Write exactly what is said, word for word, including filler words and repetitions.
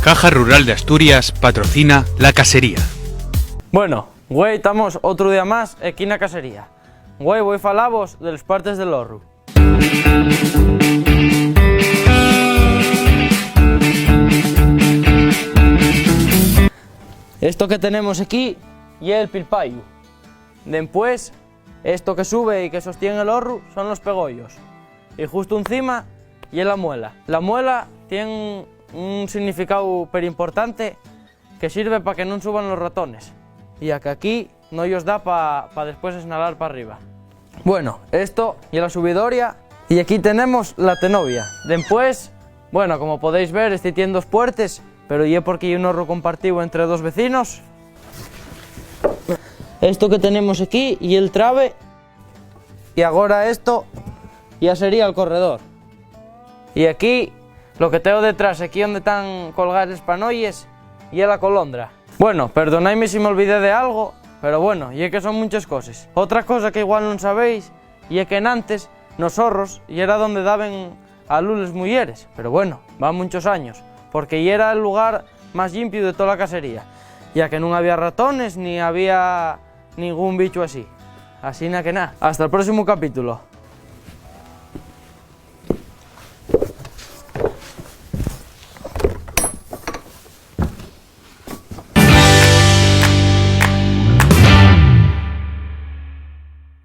Caja Rural de Asturias patrocina La Casería. Bueno, güei tamos otru día más equí na casería. Güei voi falavos de les partes del horru. Esto que tenemos equí ye el pilpayu. Dempués, esto que sube y que sostién el horru son los pegoyos. Y justo encima ye la muela. La muela tien un significáu perimportante que sirve pa que nun suban los ratones, ya que aquí no yos da pa, pa después esnalar pa arriba. Bueno, esto ye la subidoria y aquí tenemos la tenovia. Dempués, bueno, como podéis ver, esti tien dos puertes, pero ye porque ye un horru compartíu entre dos vecinos. Esto que tenemos aquí ye el trabe. Y agora esto ya sería el corredor. Y aquí, lo que tengo detrás, aquí onde tán colgaes les panoyes, ye la colondra. Bueno, perdonaime si m'olvidé de algo, pero bueno, ye que son munches coses. Otra cosa que igual nun sabéis ye que enantes nos horros yera donde daben a luz les muyeres, pero bueno, van munchos años, porque yera el lugar más llimpiu de tola casería, ya que nun había ratones ni había ningún bichu así. Asina que na, hasta el próximo capítulo.